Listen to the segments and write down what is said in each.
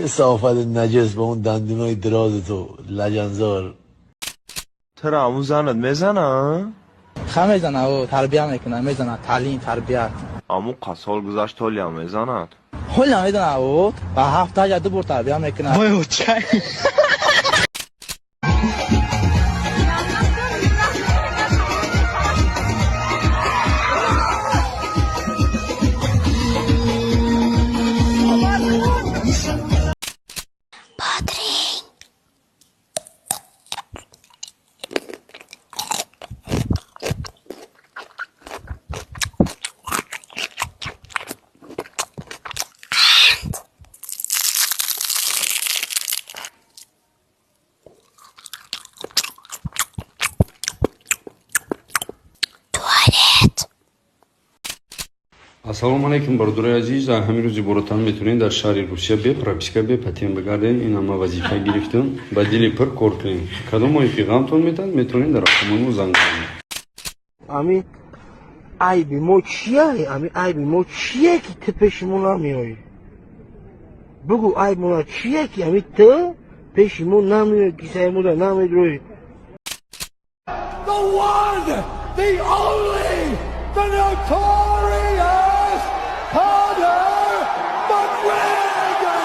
کثافت نجس با اون دندونای دراز تو لجنزار. Тура ҳамун занат мезана? Ха, мезана, о, тарбия мекуна, мезана, таълим, тарбия. Ҳамун қасол гузашт, ҳолиам мезанад? Ҳолиам мезана, о, ба ҳафта я ду бор тарбия мекуна. Вой, очай. Ассалому алайкум, бародарои азиз. Ҳамин рӯз иборатан метавонед дар шаҳри Русия бе прописка, бе патент бигардед. Ин ҳама вазифа гирифтам, ба дили пур кор кунем. Кадомое ки ғамтон метавад, метавонед дар рақамои мо занг занед. Ами айби мо чия? Ами айби мо чие, ки ту пеши мо намеоӣ? Бугӯ, айби мо чие, ки ами ту пеши мо намеоӣ, кисаи мода намедроӣ? The one, the only, the notorious Conor McGregor!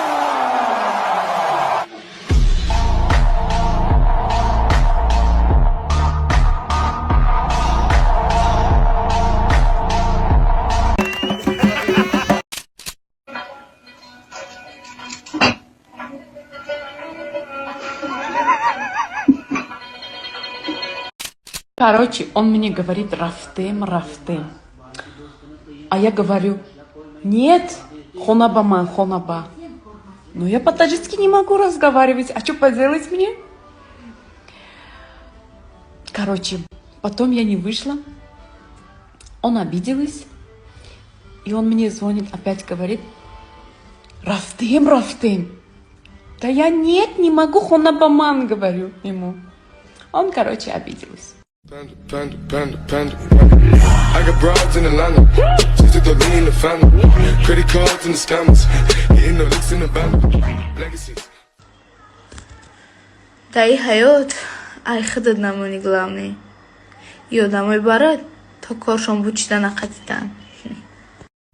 Короче, он мне говорит: «Рафтем, рафтем». А я говорю: «Нет, хонабаман, хонаба». Но я по-таджикски не могу разговаривать. А что поделать мне? Короче, потом я не вышла. Он обиделась. И он мне звонит, опять говорит: «Рафтем, рафтем». Да я нет, не могу, хонабаман, говорю ему. Он, короче, обиделся. Panda, panda, panda, panda. I got broads in Atlanta. Twistin' dope, lean, and the Fanta. Credit cards and the scammers. Hitting off licks in the bando. Legacies. Дар ин ҳаёт ай худат намонӣ, главный. Ёдамой барад, то коршон бучида нақатидан.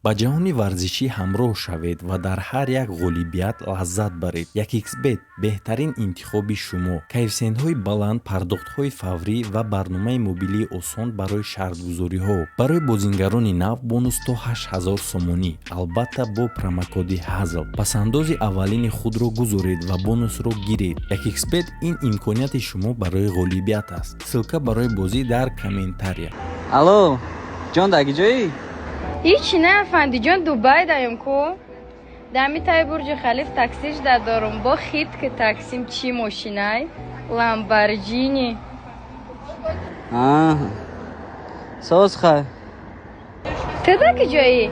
Ба ҷаҳони варзишӣ ҳамроҳ шавед ва дар ҳар як ғолибият лаззат баред. 1xBet беҳтарин интихоби шумо: коэффисиентҳои баланд, пардохтҳои фаврӣ ва барномаи мобилии осон барои шартгузориҳо. Барои бозингарони нав бонус то 8000 сомонӣ, албатта бо промокоди ҳазл. Пасандози аввалини худро гузоред ва бонусро гиред. 1xBet ин имконияти шумо барои ғолибият аст. Ссылка барои бозӣ дар комментария. Алло, ҷон, дар киҷоӣ? Ҳичи не, афандиҷон, Дубай даем ку. Дами таи Бурҷи Халиф таксиш дадорум. Бо хит ки таксим, чӣ мошинай, Ламборҷини. Соз, хай. Ту да киҷоӣ?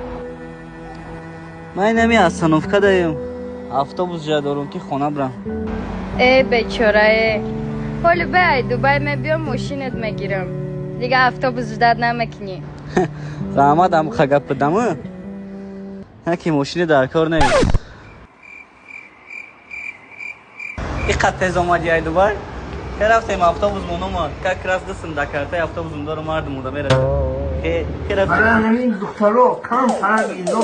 Ман инами остановка даем, автобус ҷа дорум, ки хона брам. Э, бечорае, ҳоли бай Дубай мебиём, мошинат мегирам, дига автобус ждать намекунӣ. Раҳмат, амха гап бидаму, яки мошини дар кор нест. Иқад тез омади ай Дубай? Ке рафтем, автобус мон омад, как раз дастам да картаи автобус дору, мардум уда мерасад. Ке рафтем? Барои ҳамин духтаро кам фарқ изо.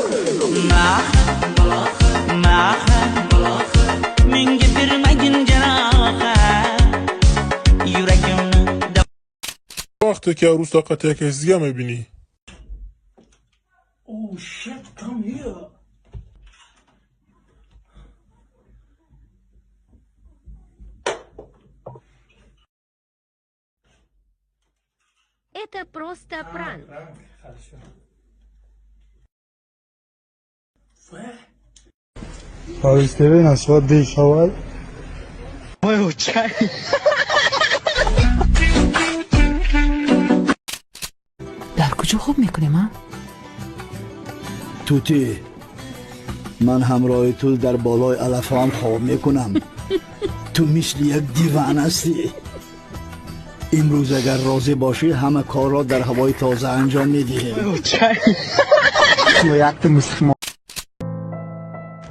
Menga bermagin jarohat, yuragimni Вақте ки арӯса қати як каси дига мебинӣ. Oh shit, come here. Это просто пранк. Хорошо. Париж ТВ насват шавад. Вой, очай. Дар куҷо хоб мекунем, а? Тутӣ, ман ҳамроҳи ту дар болои алафҳоам хоб мекунам. Ту мисли як диван ҳастӣ. Имрӯз агар розӣ бошӣ, ҳама корро дар ҳавои тоза анҷом медиҳем. Очай. Якта мусулмон.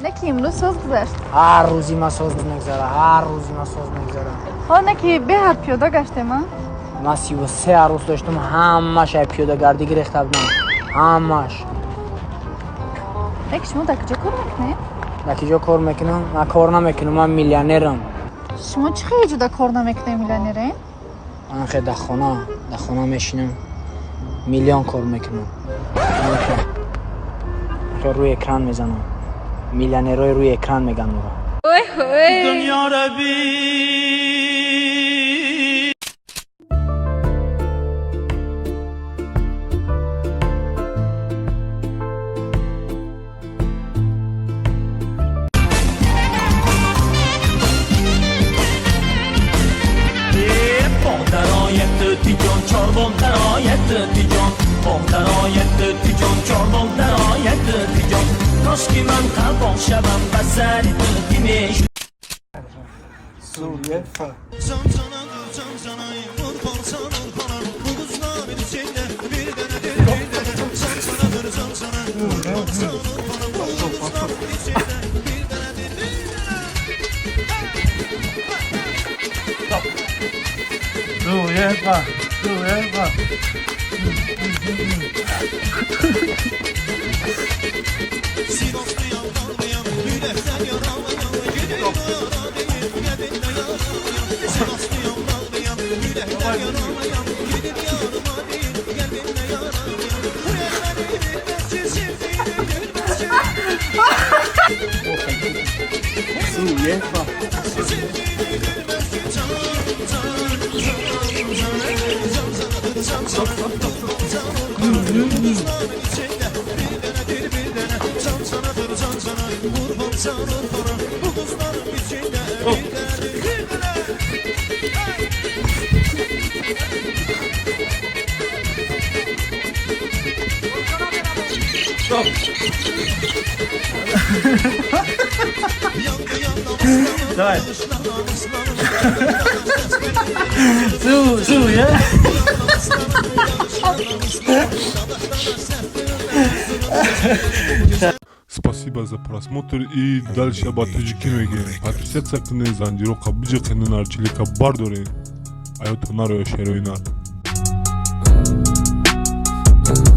Не ки имрӯз соз гузашт. Ҳар рӯзи ма соз мегзара, ҳар рӯзи ма соз мегзара. Ҳо, не ки беҳад пиёда гаштем, а? Ман 33 арӯс доштам, ҳамаш ай пиёдагардӣ гирехта будам, ҳамаш. Не ки шумо дар куҷо кор мекунед? Дар куҷо кор мекунам? Ман кор намекунам, ман миллионерам. Шумо чӣ хеле ҷуда кор намекунед, миллионерен? Ман хе дар хона мешинам, миллион кор мекунам. Хе рӯи экран мезанам, миллионерҳои рӯи экран меган моро. Ой, ой. Дунёро би Боғ тиҷон, чорбоғ дарояд тиҷон, боғ дарояд тиҷон, чорбоғ дарояд тиҷон, кошки ман қалбоқ шавам, ба сари ту ки меш Суефа. Суефа. Суефа. Суефа. Давай. Су, су, я. Спасибо за просмотр и дальше ба таҷикӣ мегӯем. Подписаться кунед, занҷироқа биҷиқенед, арчилика бардоред. Аёто нароя шерои нар.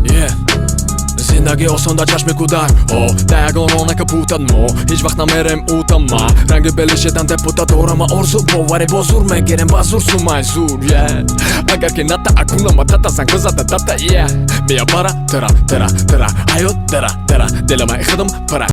Yeah. Зиндагӣ осон дар чашми кӯдак, о да ягон ронака путад, мо ҳеҷ вақт намерем утама ранги белишедан депутат дорама, орзу боварӣ бо зур мегирем, ба зур сумай зур, yeah. Агар ки ната акуна матата занг бизада дата, yeah. Мия бара тара тара тара ҳаёт дара дара дилама худам пара.